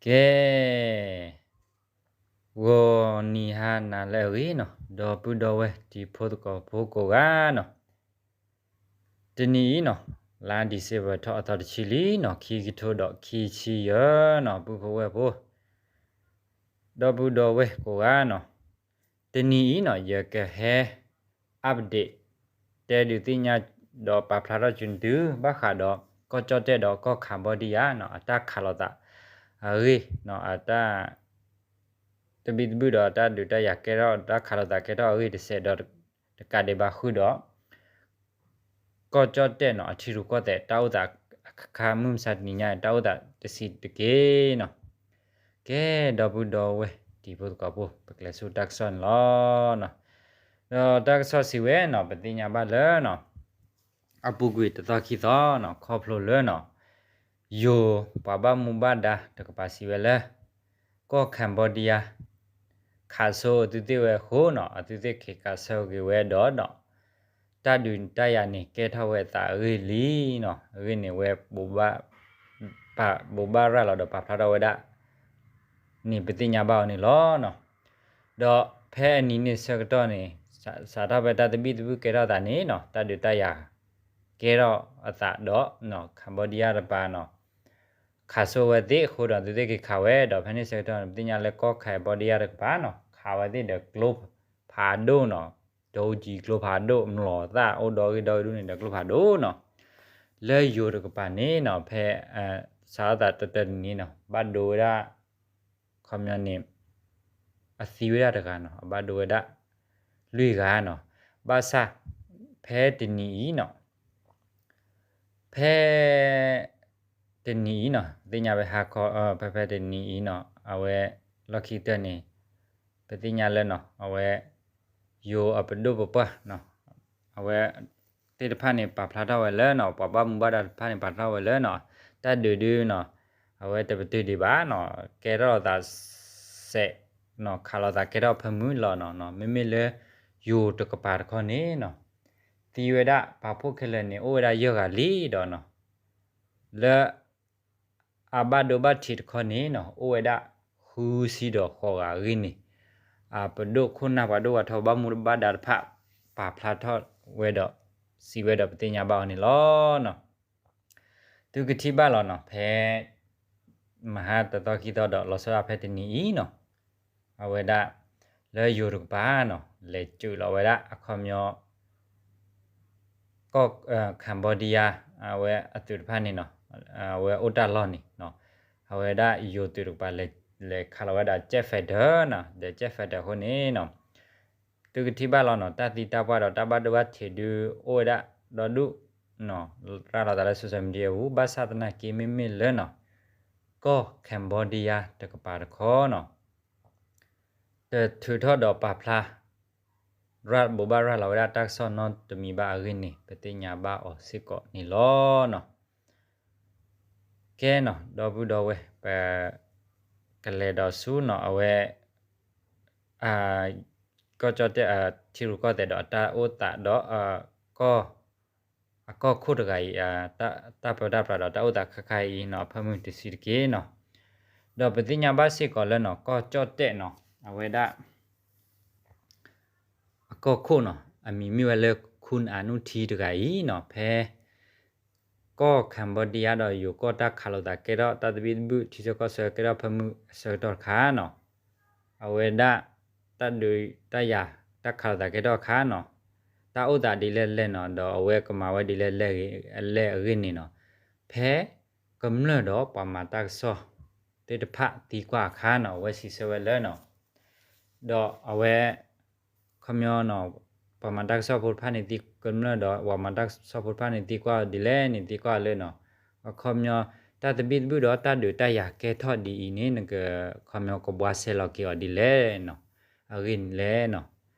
ကဲ, ဂီၤနံၤဟါနၤလၢအဂ့ၤနီၤ, ဒီပုၢ်ဒီဝဲၢ်တံၤဖိသကိးဖိကိးဂၤနီၤ, တနံၤအံၤနီၤ, လါ December ထီၣ်အသီတဆံလံနီၤ, ခံကထိဒီးခံဆံယဲၢ်နီၤ, ပုၢ်ဖိဝဲၢ်ဖိ ဒီပုၢ်ဒီဝဲၢ်ကိးဂၤနီၤ, တနံၤအံၤနီၤ ယကဟဲ update တဲဒုးသ့ၣ်ညါ ဒီးပာ်ဖျါထီၣ်ဆူနသု ဘၣ်ဃးဒီး ကီၢ်ကၠီၣ်တဲၣ်ဒီးကီၢ် Cambodia နီၤ အတၢ်ခးလိာ်သးအဂ့ၢ်နီၤ, အတၢ် တဘံၣ်တဘုၣ်ဒီးတၢ်ဒုးတၢ်ယၤကဲထီၣ် တၢ်ခးလိာ်သးကဲထီၣ်အဂ့ၢ်တစဲးဒီး တကးဒံးဘၣ်ဃုာ်ဒီး ကီၢ်ကၠီၣ်တဲၣ်နီၤ အထံရူၢ်ကီၢ်သဲး တၢ်အိၣ်သးအခါ မုၢ်မဆါတနံၤညါန့ၣ် တၢ်အိၣ်သးတဆံးတက့ၢ်နီၤ. ကဲ ဒီပုၢ်ဒီဝဲၢ်တံၤဖိသကိးဖိ ပကျဲၤဆူတၢ်ကစီၣ်န့ၣ်လီၤ. ဒီးတၢ်ကစီၣ်စံးဝဲနီၤ ပသ့ၣ်ညါဘၣ်လၢနီၤ အပူၤကွံာ်တသီခံသီနီၤ ခီဖျိလၢနီၤ ယိၤပှၤဘၣ်မူဘၣ်ဒါတကပၤစံးဝဲလၢ ကီၢ် Cambodia ခးဆိအသုသ့ၣ်ဝဲအဃိနီၤ အသုသ့ၣ်က့ၤကးဆၢက့ၤဝဲဒီးနီၤ တၢ်ဒုးတၢ်ယၤန့ၣ် ကဲထီၣ်ဝဲအသးအဂ့ၢ်လံနီၤ. အဂ့ၢ်န့ၣ် ဝဲ ဘိးဘၣ်ရၤလီၤဒီးပာ်ဖျါထီၣ်ဝဲဒၣ်န့ၣ် ပသ့ၣ်ညါဘၣ်အီၤန့ၣ်လီၤနီၤ. ဒီးဖဲအနံၤန့ၣ်ဆၢကတီၢ်န့ၣ် စးထီၣ်ဖဲတၢ်သဘံၣ်သဘုၣ်ကဲထီၣ်အသးန့ၣ်နီၤ တၢ်ဒုးတၢ်ယၤကဲထီၣ်အသးဒီးနီၤ Cambodia တပၤနီၤ ခးဆိဝဲသ့ၣ်အဃိဒီး သုသ့ၣ်က့ၤခးဝဲဒီး ဖဲန့ၣ်ဆၢကတီၢ်န့ၣ် ပသ့ၣ်ညါလၢကီၢ် Cambodia တကပၤနီၤ ခးဝဲသ့ၣ်ဒီးကျိဖးဒိၣ်နီၤ ဒိကံၤကျိဖးဒိၣ် မျိာ်သၣ်အိၣ်ဒီဂ့ၢ်ဒီဂ့ၢ်ဒိၣ်န့ၣ်ဒီးကျိဖးဒိၣ်နီၤ. လၢယိၤတကပၤန့ၣ်နီၤ ဖဲ စးထီၣ်သးတတၢတနံၤနီၤ ဘၣ်ဒိဝဲဒၣ် ခီပညီန့ၣ် အသံဝဲဒၣ်တဂၤနီၤ အဘၣ်ဒိဝဲဒၣ် လွံၢ်ဂၤနီၤ. ဘၣ်ဆၣ် ဖဲတနံၤအံၤနီၤ ဖဲ တနံၤအံၤနီၤ သ့ၣ်ညါဝဲဟါခီ ဖဲဖဲတနံၤအံၤနီၤ အဝဲ လီၢ်ခံကတၢၢ်န့ၣ် ပသ့ၣ်ညါလၢနီၤ အဝဲ ယိၤအပဒိၣ်ပပှၢ်နီၤ အဝဲ သ့ၣ်တဖၣ်န့ၣ် ပာ်ဖျါထီၣ်ဝဲလၢနီၤ ပှၤဘၣ်မူဘၣ်ဒါတဖၣ်န့ၣ် ပာ်ဖျါထီၣ်ဝဲလၢနီၤ တၢ်ဒုးဒုနီၤ အဝဲတပတုာ်ဒံးဘၣ်နီၤ ကဲထီၣ်သးစဲးနီၤ ခးလိာ်သးကဲထီၣ်ဖၢမုၢ်လီၤနီၤ မ့မ့ၢ်လၢ ယိၤတကပၤတခီန့ၣ်နီၤ သံဝဲဒၣ်ပာ်ဖှိၣ်ခဲလၢာ်န့ၣ် အိၣ်ဝဲဒၣ်ယဲၢ်ဂၤလံဒီးနီၤ လၢ အဘၣ်ဒိဘၣ်ထံးတခီန့ၣ်နီၤ အိၣ်ဝဲဒၣ်ဃုဆံဒီးဃိးဂၤအဂ့ၢ်န့ၣ် အပဒိၣ်ခိၣ်နၢ်ပှၤဒိၣ်ပှၤထီဘၣ်မူဘၣ်ဒါတဖၣ် ပာ်ဖျါထီၣ်ဝဲဒီး စံးဝဲဒီးပသ့ၣ်ညါဘၣ်အီၤန့ၣ်လီၤနီၤ. သုကထံၣ်ဘၣ်လီၤနီၤ ဖဲ မဟါတသီခံသီဒီး လီၤဆီဒၣ်ဖဲတနံၤအံၤနီၤ အဝဲဒၣ် လၢယိၤတကပၤနီၤ လဲၤစၢၤလီၤဝဲဒၣ်အခီပညီ ကီၢ် Cambodia အဝဲအသုးတဖၣ်န့ၣ်နီၤ အဝဲအိၣ်တၢ်လီၢ်န့ၣ်နီၤ အဝဲဒၣ်ယိၤသုးတကပၤ လဲၤခးလီၤဝဲဒၣ် jet fighter နီၤ ဒီး jet fighter အဃိန့ၣ်နီၤ သုကထံၣ်ဘၣ်လီၤနီၤ တၢ်သံတၢ်ပှၢ်ဒီးတၢ်ဘၣ်ဒိဘၣ်ထံးဒု အိၣ်ဝဲဒၣ်ဒီဒူၣ်နီၤ ရၤလီၤသးလၢ social media ပူၤ ဘၣ်ဆၣ်သနာ်က့မ့မ့ၢ်လၢနီၤ ကီၢ် Cambodia တကပၤတခီနီၤ တထုးထီၣ်ဒီးပာ်ဖျါ ရၤဘိးဘၣ်ရၤလီၤဝဲဒၣ်တၢ်ကစီၣ်နီတမံၤဘၣ်အဂ့ၢ်န့ၣ် ပသ့ၣ်ညါဘၣ်အီၤစ့ၢ်ကီးန့ၣ်လီၤနီၤ. ကဲနီၤ ဒီပုၢ်ဒီဝဲၢ် ပ ကလဲၤဒီးဆူနီၤ အဝဲ ကီၢ်ကၠီၣ်တဲၣ် ထံရူၢ်ကီၢ်သဲးဒီးအတၢ်အိၣ်သးဒီး ကီၢ် အကီၢ်ခိၣ်တဂၤအံၤ တၢ်ပၢတၢ်ပြးဒီးတၢ်အိၣ်သးခါခါအံၤနီၤ အဖၢမုၢ်တဆံးတက့ၢ်နီၤ. ဒီးပသ့ၣ်ညါဘၣ်စ့ၢ်ကီးလၢနီၤ ကီၢ်ကၠီၣ်တဲၣ်နီၤ အဝဲဒၣ် အကီၢ်ခိၣ်နီၤ အမံၤမ့ၢ်ဝဲလၢ ခူၣ်အနူၣ်ထံတဂၤအံၤနီၤ ဖဲ ကီၢ် Cambodia ဒီးယိၤကီၢ်တၢ်ခးလိာ်သးကဲထီၣ် တၢ်သဘံၣ်သဘုၣ် ထံဆၢကီၢ်ဆၢကဲထီၣ်ဖၢမုၢ်အဆၢကတီၢ်တခါနီၤ အဝဲဒၣ် တၢ်ဒုးတၢ်ယၤ တၢ်ခးလိာ်သးကဲထီၣ်အခါနီၤ တၢ်အိၣ်သးဒ်လဲၣ်လဲၣ်နီၤ ဒီးအဝဲကမၤဝဲဒ်လဲၣ်လဲၣ်ဂ့ၤ လဲၣ်အဂ့ၢ်န့ၣ်နီၤ ဖဲ ကမျၢၢ်ဒီးပှၤမၤတၢ်ကစီၣ်သ့ၣ်တဖၣ်သံကွၢ်အခါနီၤ အဝဲစံးဆၢဝဲလၢနီၤ ဒီးအဝဲ ခီပညီနီၤ ပှၤမၤတၢ်ကစီၣ်ဖိတဖၣ်န့ၣ်သံ ကမျၢၢ်ဒီးပှၤမၤတၢ်ကစီၣ်ဖိတဖၣ်န့ၣ်သံကွၢ်အီၤဒ်လဲၣ်န့ၣ် သံကွၢ်အီၤလၢနီၤ အခီပညီ တၢ်သဘံၣ်သဘုၣ်ဒီးတၢ်ဒုးတၢ်ယၤကဲထီၣ်ဒ်အံၤန့ၣ် နက ခီပညီကဘှါစဲလီၤက့ၤအီၤဒ်လဲၣ်နီၤ အဂ့ၢ်န့ၣ်လဲၣ်နီၤ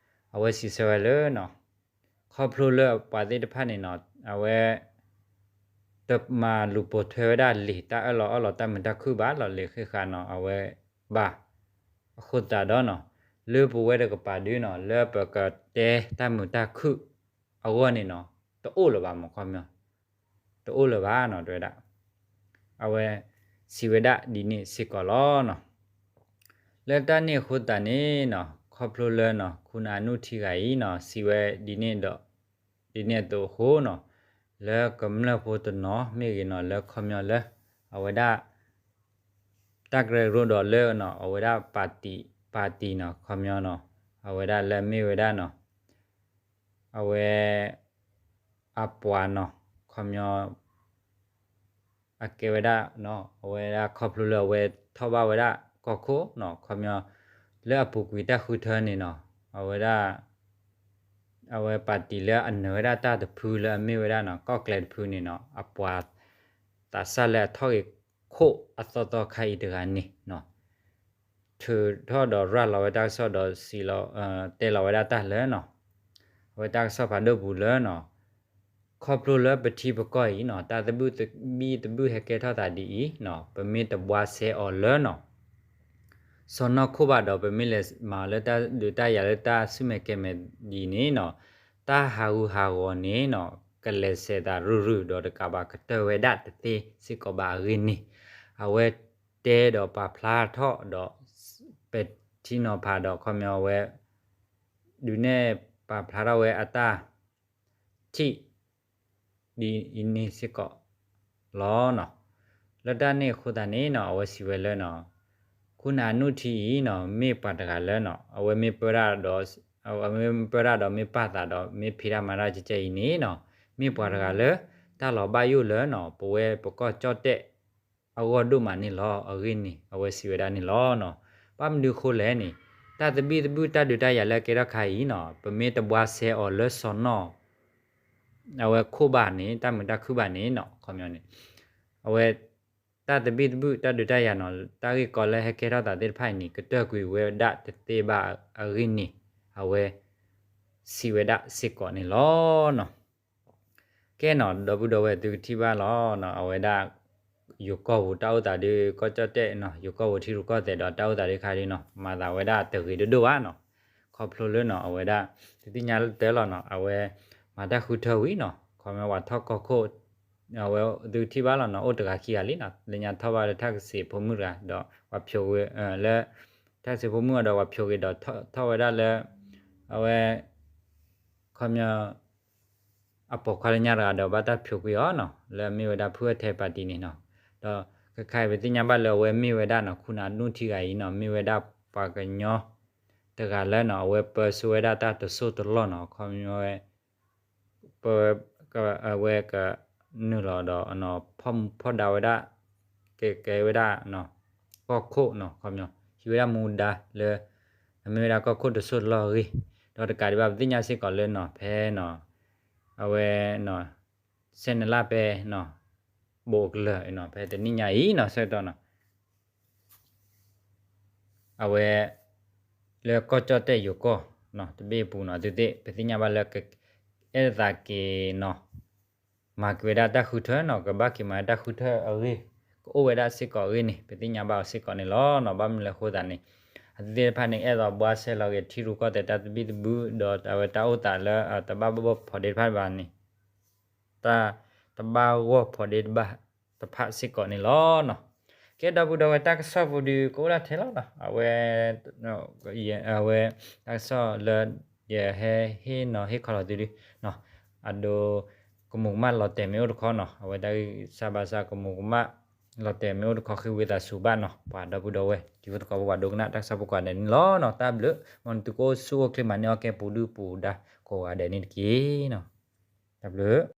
အဝဲစံးဆၢဝဲလၢနီၤ ခီဖျိလၢပှၤသ့ၣ်တဖၣ်န့ၣ်နီၤ အဝဲ တမၤလူၤပိာ်ထွဲဝဲဒၣ်လံာ်တၢ်အၢၣ်လီၤအီလီၤတၢ်မုာ်တၢ်ခုၣ်ဘၣ်လီၤ လံာ်ဃ့ဃာ်နီၤ အဝဲဘၣ် အဃိသတးဒီးနီၤ လၢပဝဲတကပၤဒုနီၤ လၢပကတဲတၢ်မုာ်တၢ်ခုၣ်အဂီၢ်န့ၣ်နီၤ တအိၣ်လၢၤဘၣ်မ့ၢ်ခီပညီ တအိၣ်လၢၤဘၣ်နီၤ တဲဝဲဒၣ် အဝဲ စံးဝဲဒၣ်ဒ်န့ၣ်စ့ၢ်ကီးလီၤနီၤ. လၢတၢ်န့ၣ်အဃိသတးန့ၣ်နီၤ ခီဖျိလၢနီၤ ခူနၢ်နူၣ်ထံဂၤအံၤနီၤ စံးဝဲဒ်န့ၣ်ဒီး ဒ်န့ၣ်အသိးအဃိနီၤ လၢကမျၢၢ်ဖိတနီၤမ့ၢ်ဂ့ၤနီၤ လၢခီပညီလၢ အဝဲဒၣ် တၢ်ကရၢကရိဒီးလၢနီၤ အဝဲဒၣ်ပၣ်တံၣ် ပၣ်တံၣ်နီၤ ခီပညီနီၤ အဝဲဒၣ်လၢမ့ၢ်ဝဲဒၣ်နီၤ အဝဲ အပှၤနီၤ ခီပညီ အကဲဝဲဒၣ် အဝဲဒၣ်ခီဖျိလၢအဝဲထီၣ်ဘၣ်ဝဲဒၣ်ကီၢ်ခိၣ်နီၤ ခီပညီ လၢအပူၤကွံာ်တၢ်ဃုထၢန့ၣ်နီၤ အဝဲဒၣ် အဝဲပၣ်တံၣ်လၢအနၢၤဝဲဒၣ်တၢ်တဖုလၢအမ့ၢ်ဝဲဒၣ်နီၤ ကီၢ်ကျဲတဖုန့ၣ်နီၤ အပှၤ သးစၢ်လၢအထီၣ်ဂ့ၤခိၣ်အသီသီခါအံၤတဂၤန့ၣ်နီၤ ထုးထီၣ်ဒီးရၤလီၤဝဲတၢ်ကစီၣ်ဒီးစံးလီၤ တဲလီၤဝဲဒၣ်တၢ်လၢနီၤ အဝဲတၢ်ကစီၣ်ဖးဒိၣ်ပူၤလၢနီၤ ခီဖျိလၢပထံပကီၢ်အံၤနီၤ တၢ်သဘံၣ်သဘုၣ်ဟဲကဲထီၣ်သးဒ်အံၤနီၤ ပမ့ၢ်တဘှါစဲအီၤလၢနီၤ စီၢ်နီၤခိၣ်ဘၣ်ဒီး ပမ့ၢ်လဲၤမၤအီၤလၢတၢ်ဒုးတၢ်ယၤလၢတၢ်ဆူၣ်မဲာ်ကဲမဲာ်ဒ်န့ၣ်နီၤ တၢ်ဟးဂူာ်ဟးဂီၤန့ၣ်နီၤ ကလဲၤဆဲးသးရုၢ်ရုၢ်ဒီးတကးဘၣ်ကတၢၢ်ဝဲဒၣ်တသ့စ့ၢ်ကီးဘၣ်အဂ့ၢ်န့ၣ် အဝဲတဲဒီးပာ်ဖျါထီၣ်ဒီး ပဲာ်ထံနီၤဖးဒီးခီပညီဝဲ ဒုးနဲၣ်ပာ်ဖျါထီၣ်ဝဲအတၢ်ထံၣ် ဒ်အံၤန့ၣ်စ့ၢ်ကီးလီၤနီၤ. လၢတၢ်န့ၣ်အဃိသတးန့ၣ်နီၤ အဝဲစံးဝဲလၢနီၤ ခူနၢ်နူၢ်ထံအံၤနီၤ မ့ၢ်ပှၤတဂၤလၢနီၤ အဝဲမ့ၢ်ပၢတၢ်ဒီး အဝဲမ့ၢ်ပၢတၢ်ဒီးမ့ၢ်ပာ်သးဒီး မ့ၢ်ဖံးတၢ်မၤတၢ်ကဲကဲအံၤန့ၣ်နီၤ မ့ၢ်ပှၤတဂၤလၢ တၢ်လီၤဘၣ်ယိၣ်လၢနီၤ ပဝဲပကီၢ်ကၠီၣ်တဲၣ် အဂီၢ်ဒိၣ်မးန့ၣ်လီၤ. အဂ့ၢ်န့ၣ် အဝဲစံးဝဲဒၣ်န့ၣ်လီၤနီၤ. ဘၣ်မနုၤအဃိလဲၣ်န့ၣ် တၢ်သဘံၣ်သဘုၣ်တၢ်ဒုးတၢ်ယၤလၢအကဲထီၣ်ခါအံၤနီၤ ပမ့ၢ်တဘှါစဲအီၤလၢစီၢ်နီၤ အဝဲခိၣ်ဘၣ်န့ၣ် တၢ်မုာ်တၢ်ခုၣ်ဘၣ်န့ၣ်နီၤ ခီပညီန့ၣ် အဝဲ တၢ်သဘံၣ်သဘုၣ်တၢ်ဒုးတၢ်ယၤနီၤ တၢ်ဂ့ၢ်ကီလၢဟဲကဲထီၣ်သးသ့ၣ်တဖၣ်အံၤန့ၣ် ကတၢၢ်ကွံာ်ဝဲဒၣ်တသ့ဘၣ်အဂ့ၢ်န့ၣ် အဝဲ စံးဝဲဒၣ်စ့ၢ်ကီးန့ၣ်လီၤနီၤ. ကဲနီၤ ဒီပုၢ်ဒီဝဲၢ်သုကထံၣ်ဘၣ်လီၤနီၤ အဝဲဒၣ် ယိၤကီၢ်ပူၤတၢ်အိၣ်သးဒုး ကီၢ်ကၠီၣ်တဲၣ်နီၤ ယိၤကီၢ်ပူၤထံရူၢ်ကီၢ်သဲးဒီးတၢ်အိၣ်သးဒုးခါဒုးနီၤ မၤသးဝဲဒၣ်တဂ့ၤဒိၣ်ဒိၣ်ဘၣ်နီၤ. ခီဖျိလၢနီၤ အဝဲဒၣ် သုသ့ၣ်ညါတၢ်လီၤနီၤ အဝဲ မၤတၢ်ဃုထၢဝံၤနီၤ ခီမ့ၢ်ပှၤထီၣ်ကီၢ်ခိၣ် အဝဲသုကထံၣ်ဘၣ်လီၤနီၤ အိၣ်တဂၤခံဂၤလံနီၤ လၢညါထီၣ်ဘၣ်လၢတၢ်ကစံးဖိမုၣ်တဂၤဒီး ပှၤဖျိးဝဲ လၢ တၢ်ကစံးဖိမုၣ်အဒီးပှၤဖျိးက့ၤဒီးထီၣ်ဝဲဒၣ်လၢ အဝဲ ခီပညီ အပိာ်ခွါလၢညါတဂၤဒီးဘၣ်တၢ်ဖျိးကွံာ်အီၤနီၤ လၢအမ့ၢ်ဝဲဒၣ်ဖုၣ်အၢထဲပၣ်တံၣ်န့ၣ်နီၤ ဒီးခဲခါအံၤပသ့ၣ်ညါဘၣ်လၢအဝဲမ့ၢ်ဝဲဒၣ်နီၤ ခူနၢ်နူၢ်ထံဂၤအံၤနီၤ မ့ၢ်ဝဲဒၣ်ပှၤကညီ တဂၤလၢနီၤ အဝဲပၢဆှၢဝဲဒၣ်တၢ်တစိၢ်တလီၢ်နီၤ ခီပညီဝဲ ပ အဝဲကနုာ်လီၤဒီး ဖီၣ်မူဖီၣ်ဒါဝဲဒၣ် ကဲကဲဝဲဒၣ် ကီၢ်ခိၣ်နီၤ ခီပညီ ဟံးဝဲဒၣ်မူဒါလၢ အမ့ၢ်ဝဲဒၣ်ကီၢ်ခိၣ်တစိၢ်တလီၢ်အဂ့ၢ် ဒီးတကးဒံးဘၣ် ပသ့ၣ်ညါစ့ၢ်ကီးလၢနီၤ ဖဲနီၤ အဝဲ စဲနလၢ်ပဲနီၤ ဘိးကလၢာ်နီၤ ဖဲတနံၣ်ညါအံၤနီၤ ဆၢကတီၢ်နီၤ အဝဲ လၢကီၢ်ကၠီၣ်တဲၣ်ယိၤကီၢ်နီၤ တဘ့ၣ်အပူၤနီၤ သုသ့ၣ် ပသ့ၣ်ညါဘၣ်လၢ အဲၣ်သးက့ၤနီၤ မၤက့ၤဝဲဒၣ်တၢ်ဃုထၢနီၤ ကဘၣ်က့ၤမၤတၢ်ဃုထၢအဂ့ၢ် ကအိၣ်ဝဲဒၣ်စ့ၢ်ကီးအဂ့ၢ်န့ၣ် ပသ့ၣ်ညါဘၣ်အီၤစ့ၢ်ကီးန့ၣ်လီၤနီၤ ဘၣ်မနုၤလဲၣ်အဃိသတးန့ၣ် အသုသ့ၣ်တဖၣ်န့ၣ် အဲၣ်ဒိးဘှါစဲလီၤက့ၤထံရူၢ်ကီၢ်သဲးတၢ်သဘံၣ်သဘုၣ် ဒီးအဝဲတၢ်အိၣ်သးလၢ တဘၣ်ဘၣ်ဘၣ်ဖီးဒ့တဖၣ်ဘၣ်န့ၣ် တၢ်တဘၣ်ဂီၢ်ဖီးဒ့တဘၣ်တဖၣ်စ့ၢ်ကီးန့ၣ်လီၤနီၤ. ကဲဒီပုၢ်ဒီဝဲၢ်တၢ်ကစီၣ်ပူၤဒုးကအိၣ်ဒၣ်ထဲလီၤနီၤ အဝဲ အဝဲ တၢ်ကစီၣ်လၢ ယဟဲဟ့ၣ်နီၤဟ့ၣ်ခီလီၤသုဒုး အဒိ ကမူၤကမၣ်လီၤတဲာ်မ့ၢ်အိၣ်တခီနီၤ အဝဲတၢ်ဂံၢ်စၢ်ဘါစၢ်ကမူၤကမၣ် လီၤတဲာ်မ့ၢ်အိၣ်တခီဃ့ဝံသးစူၤဘၣ်နီၤ ပှၤဒီပုၢ်ဒီဝဲၢ် တံၤဖိသကိးဖိပှၤဒိကနၣ်တၢ်ကစီၣ်ဖိကိးဂၤဒဲးန့ၣ်လီၤနီၤ တၢ်ဘျုး မ်နသုကအိၣ်ဆူၣ်အိၣ်ချ့မၤန့ၢ်အီၣ်ကဲပူၤဒုၣ်ပူၤဒါကိးဂၤဒဲးန့ၣ်တက့ၢ်နီၤ တၢ်ဘျုး